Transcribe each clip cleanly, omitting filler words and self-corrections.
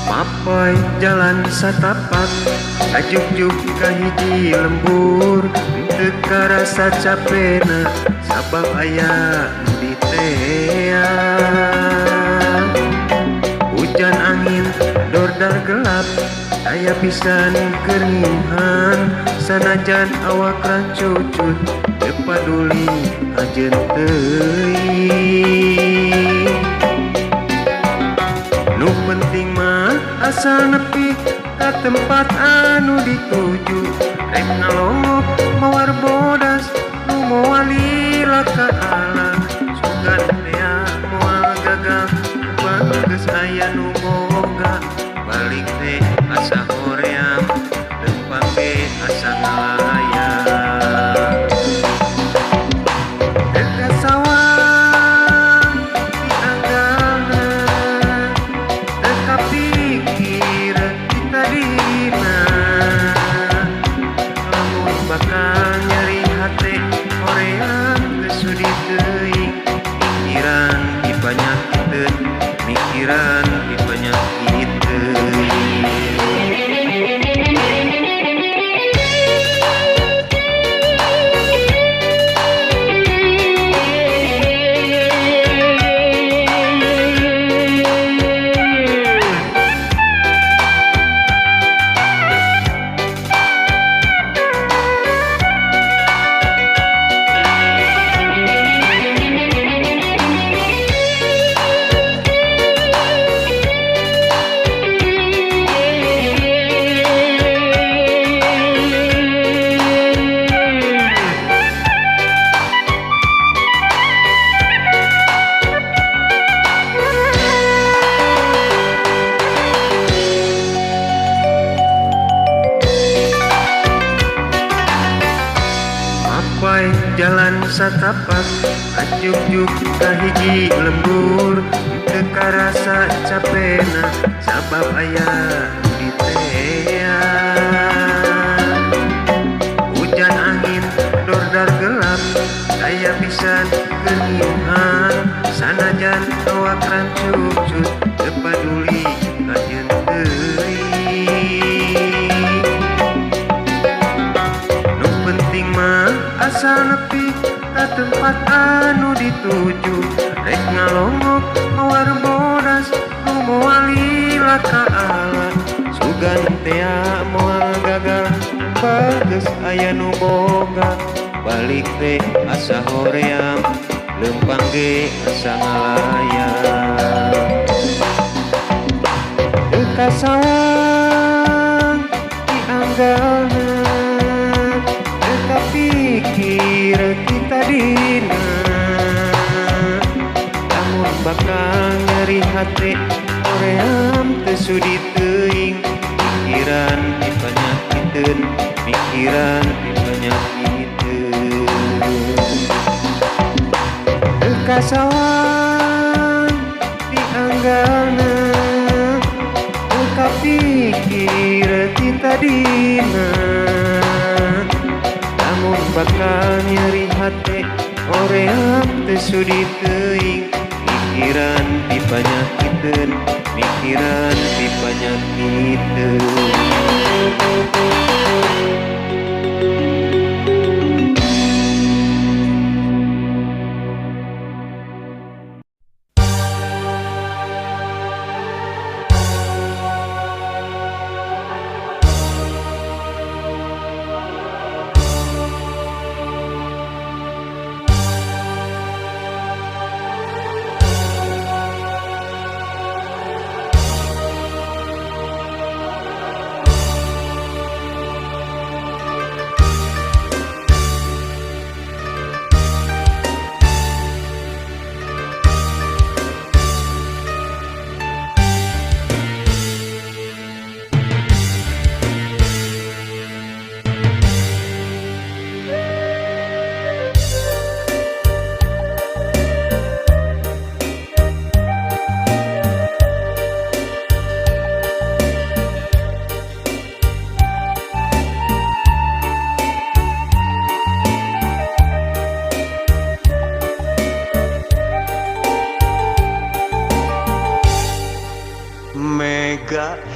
Mapoy jalan satapak ajuk-juk ka hiji lembur, teu karasa capena sabab aya nu diteang. Hujan angin dordar gelap aya pisan keur ngiuhan, sanajan awak rancucut teu paduli kajeun teuing. Nu penting mah asal nepi ka tempat anu dituju, rek ngalongok mawar bodas nu moal lila ka ala, sugan tea moal gagal geus aya nu boga, balik teh asa hoream lempang ge asa ngalayang. Teu kasawang dianggalna, teu kapikir ti tadina, lamun bakal nyeri hate hoream teu sudi teuing, mikiran dipanyakiteun, mikiran dipanyakiteun. Mapoy jalan satapak ajuk-juk ka hiji lembur, teu karasa capena sabab aya nu diteang. Hujan angin dordar gelap aya pisan keur ngiuhan, sanajan awak rancucut teu paduli kajeun teuing. Nu penting mah asal nepi ka tempat anu dituju, rek ngalongok mawar bodas nu moal lila ka ala, sugan tea moal gagal bageus aya nu boga, balik teh asa hoream lempang ge asa ngalayang. Teu kasawang dianggalna, teu kapikir ti tadina, lamun bakal nyeri hate hoream teu sudi teuing, mikiran dipanyakiteun, mikiran dipanyakiteun. Teu kasawang dianggalna, teu kapikir ti tadina, lamun bakal nyeri hate hoream teu sudi teuing, mikiran dipanyakiteun, mikiran dipanyakiteun.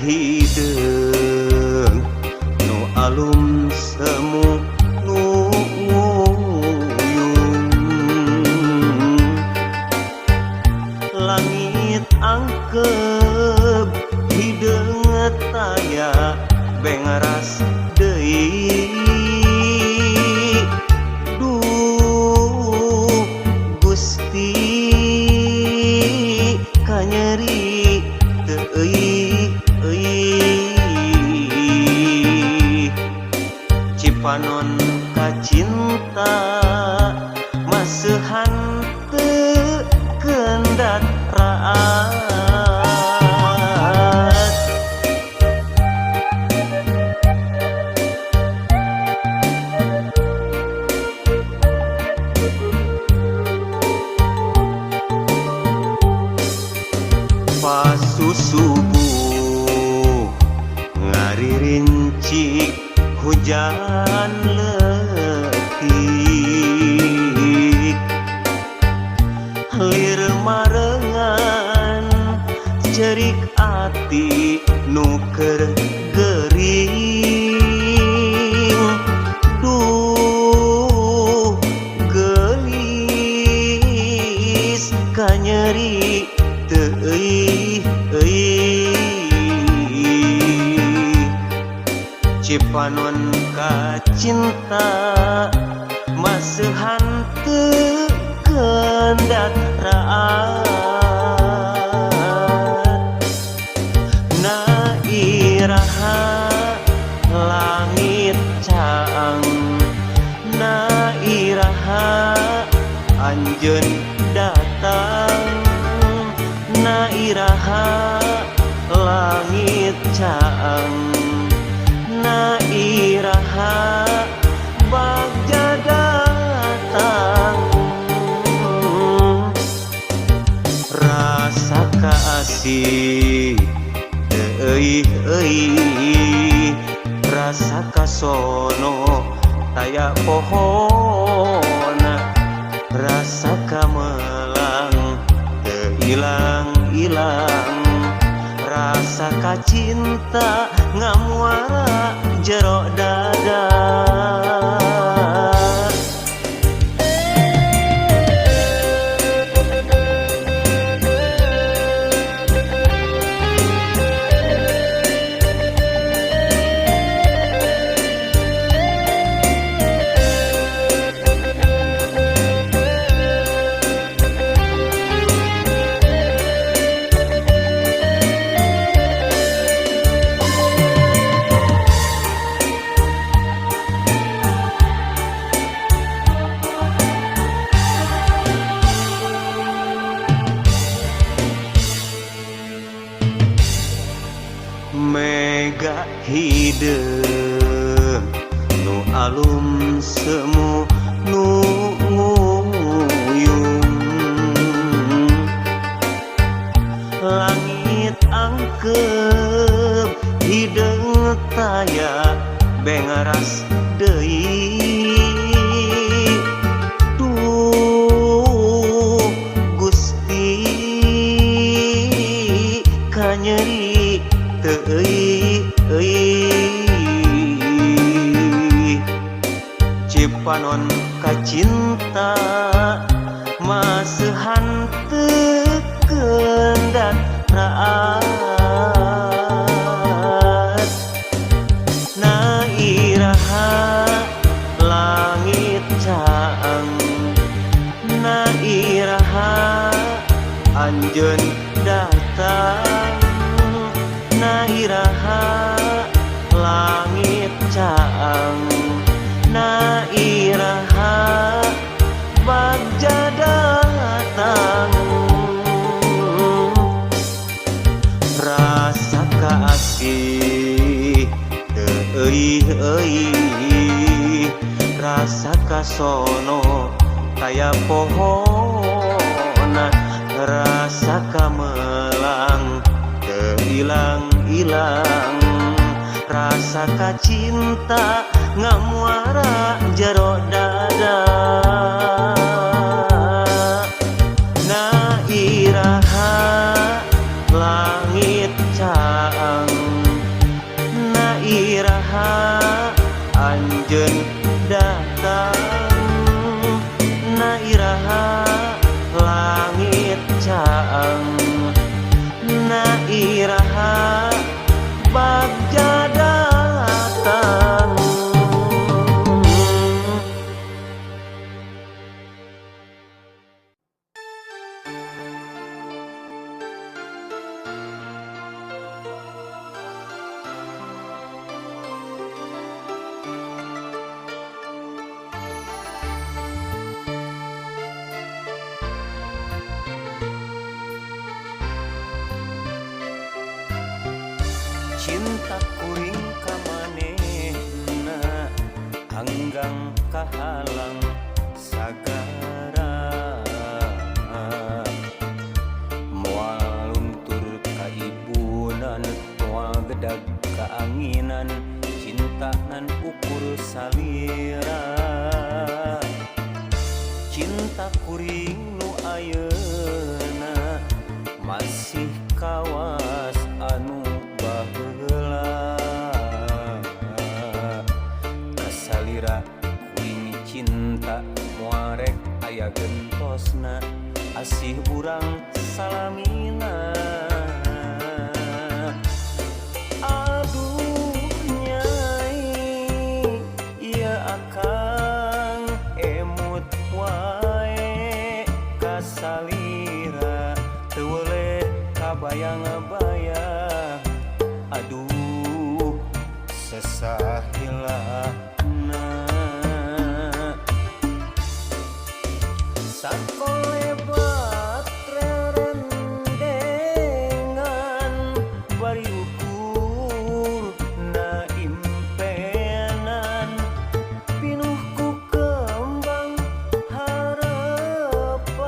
Hideung nu alum semu nu nguyung. Langit angkep hideung taya bengaras deui. Duh Gusti, kanyeri teu euy euy. Cipanon kacinta maseuhan teu kendat raat. Pasusubuh ngaririncik hujan leutik, lir marengan cerik ati nu keur gering. Duh geulis, kanyeri teu euy euy. Cipanon kacinta maseuhan teu kendat raat. Na iraha langit caang, na iraha anjeun datang, na iraha langit caang, na iraha bagja datang. Rasa kasih teu euy euy, rasa kasono taya pohona, rasa kamelang teu ilang-ilang, rasa kacinta ngamuara jero dada. Mega hideung nu alum semu nu nguyung. Langit angkep hideung taya bengaras deui. Duh Gusti, kanyeri teu euy euy. Cipanon kacinta maseuhan teu kendat raat. Na iraha langit caang, na iraha anjeun datang, na iraha langit caang, na iraha bagja datang. Rasa kasih teu euy euy, rasa kasono taya pohona, rasa kamelang teu ilang-ilang, rasa kacinta ngamuara jero dada. Na iraha langit caang. caang na iraha bagja datang. Cinta kuring ka manehna hanggang kahalang sagara, moal luntur kaibunan, moal gedag kaanginan, cinta ngan ukur salira. Cinta kuring nu ayeuna masih kawas anu baheula, kasalira kuring cinta moal rek aya gentosna, asih urang salamina. Aduh nyai, ieu akang emut wae kasalira, teu weleh kabayang-bayang, aduh sesah hilangna. Sakolebat rerendengan bari ukur na impenan, pinuh ku kembang harapan,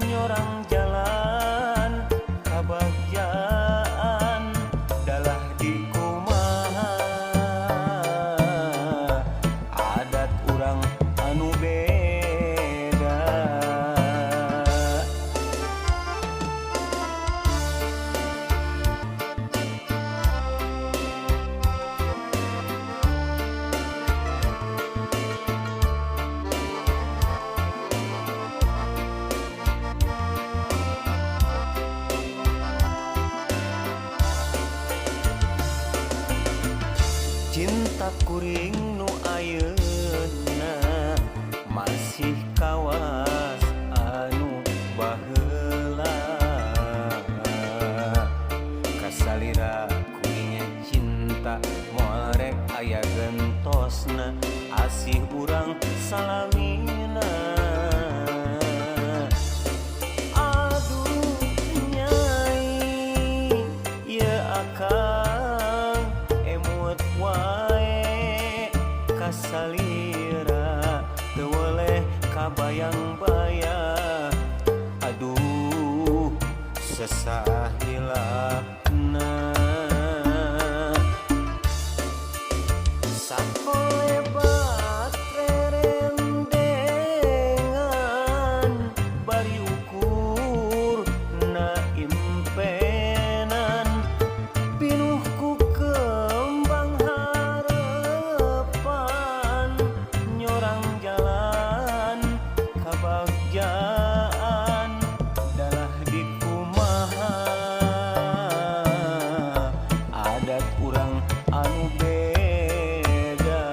nyorang jalan kabagjaan dalah di kumaha adat urang anu beda. Cinta kuring nu ayeuna masih kawas anu baheula, kasalira kuring cinta moal rek aya gentosna, asih urang salamina. Aduh nyai, ieu akang emut wae kasalira, teu weleh kabayang-bayang, aduh sesah hilangna. Sakolebat rerendengan bari ukur na impenan, pinuh ku kembang harapan, nyorang jalan kabagjaan dalah di kumaha adat urang anu beda.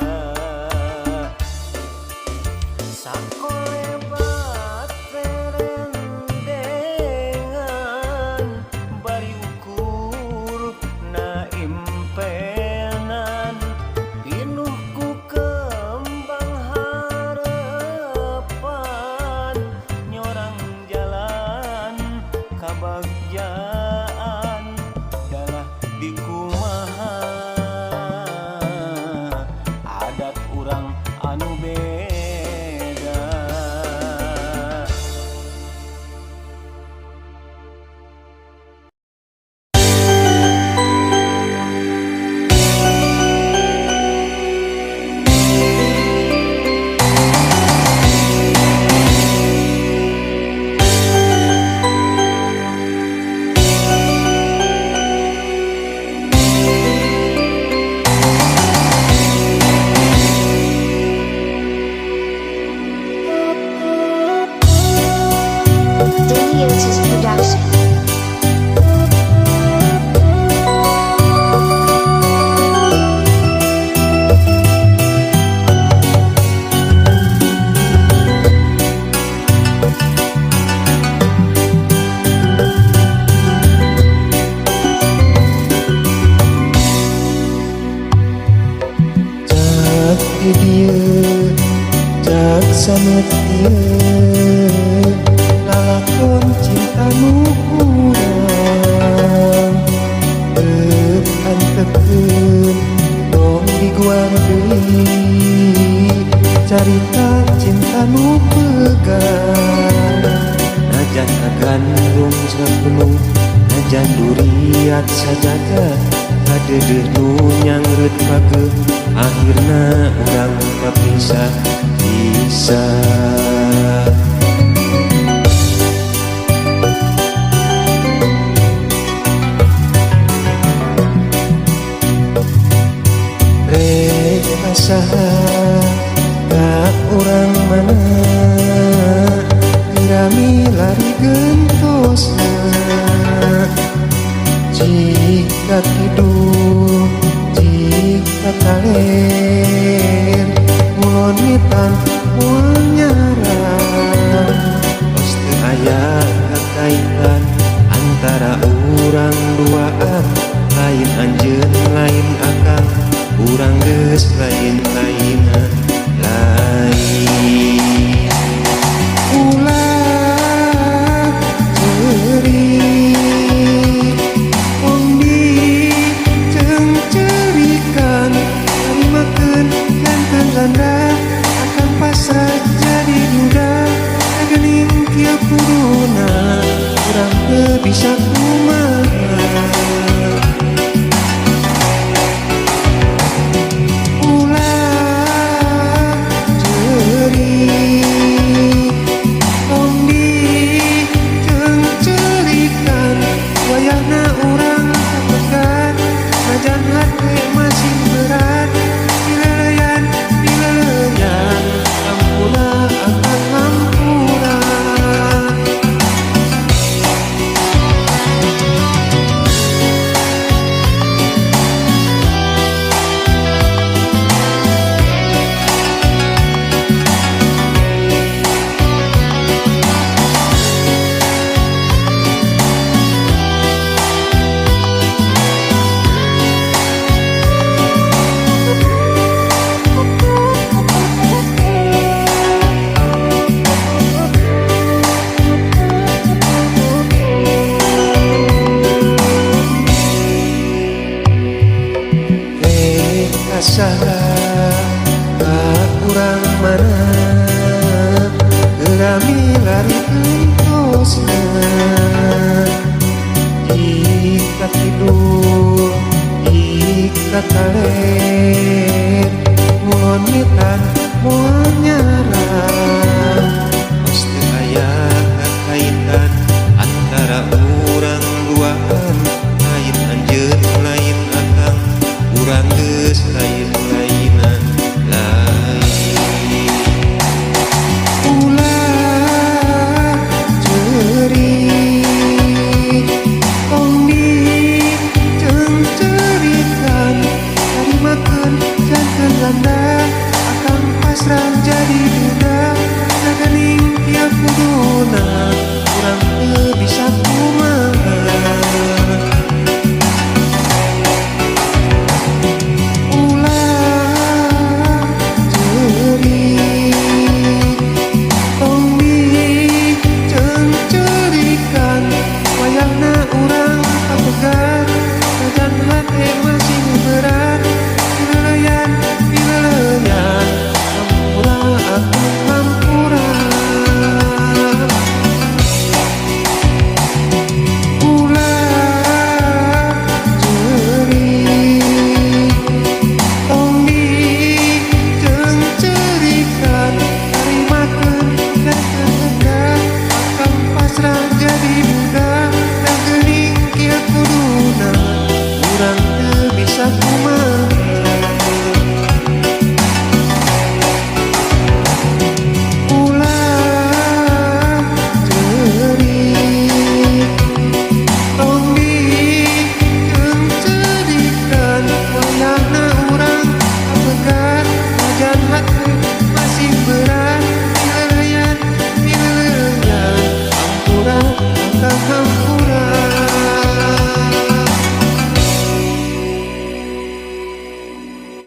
Sakolebat rerendengan bari ukur na impenan, pinuh ku kembang harapan, nyorang Cak di dieu, cak samet ieu, lalakon cinta nu kurang. Teu antepkeun tong diguar deui, carita cinta nu pegang. Najan kagandrung sagunung, najan duriat sajagat, kadeudeuh nu nyangreut pageuh, akhirna urang papisah pisah. Rek ka saha ka urang mana, geura milari gentosna. Jika kidul, jika kaler, ngulon ngetan moal nyarang. Tos teu aya kakaitan antara urang duaan, lain anjeun lain akang, urang geus lain-lainan lain. Ulah ceurik, tong diceungceurikan, tarimakeun janten landa, akang pasrah jadi duda. Geuning kieu kuduna, urang teu bisa kumaha. Ulah ceurik, tong diceungceurikan, wayahna urang kapegat, najan hate masih berat. Dileleyan, dileleyan, hampura akang hampura. Rek ka saha ka urang mana, geura milari gentosna. Jika kidul, jika kaler, ngulon ngetan moal nyarang. Tos teu aya kakaitan antara urang duaan, lain anjeun lain akang, urang geus lain-lainan lain. Ulah ceurik, tong diceungceurikan, tarimakeun janten landa, akang pasrah jadi duda. Geuning kieu kuduna, urang teu bisa kumaha. Ulah ceurik, tong diceungceurikan, wayahna urang kapegat, najan hate masih berat. Dileleyan, dileleyan, hampura akang hampura. Ulah ceurik, tong diceungceurikan, tarimakeun janten landa, akang pasrah.